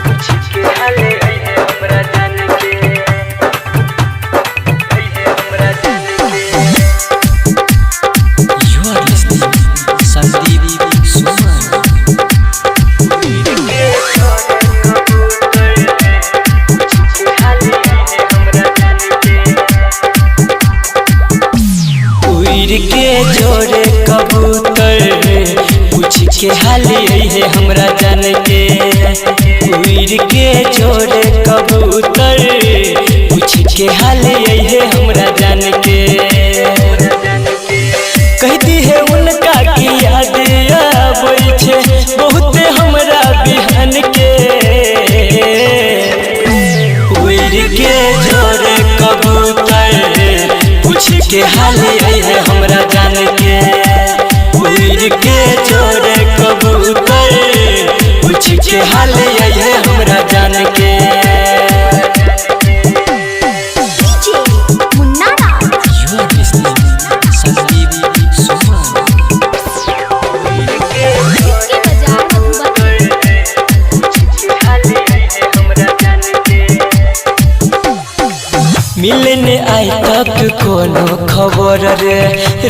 पूछ के हाल अइहे हमरा जान के, अइहे हमरा जान के। You are listening Sandeep Suman. उड़ के जोड़े कबूतर पूछ के हाल अइहे हमरा जान के, उड़ के जोड़े कबूतर पूछ के हाल अइहे हमरा जान के। कहती है उनका की याद आबै छे बहुत हमरा बिहान के, उड़ के जोड़े कबूतर पूछ के हाल अइहे हमरा जान के, उड़ के जोड़े कबूतर पूछ के हाल अइहे हमरा जान के। DJ Munna Raj. You are listening Sandeep Suman. के बाजार मधुबनी। मिलने आइ तक कोनो खबर रे,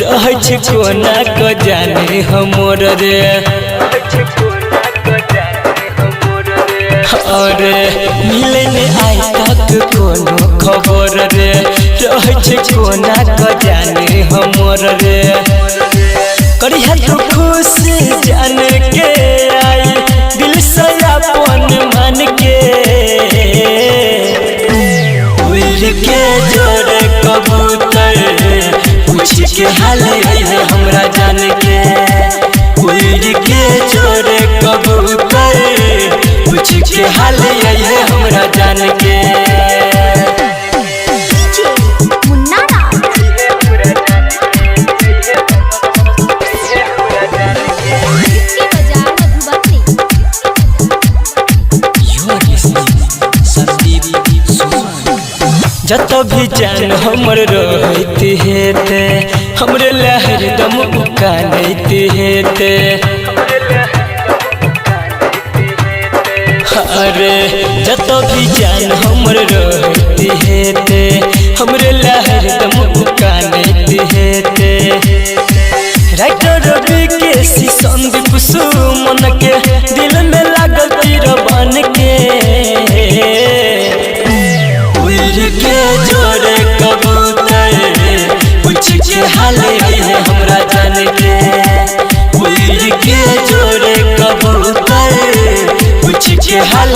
रहै छै कोना क जाने हमर रे। अरे मिलने आइ तक कोनो खबर रे, रहै छै कोना क जाने हमर रे। करिहा तू खुश जान के आई दिल से अपन मान के, उड़ के जोड़े कबूतर पूछ के हाल अइहे हमरा जान के, उड़ के जोड़े कबूतर पूछ के हाल अइहे हमरा जान के। DJ Munna Raj. के बाजार Madhubani. You are listening Sandeep Suman. जत भी जान हमर रहते हेते हमरे लहर दम उकानते हेते। अरे जत भी जान हमर रहते हेते हमरे लहर दम उकानते हेते। राइटर रवि के सी संदीप सुमन के दिल में लागल तीर बन के, उड़ के जोड़े कबूतर पूछ के हाल अइहे हमरा जान के, उड़ के जोड़े कबूतर पूछ के हाल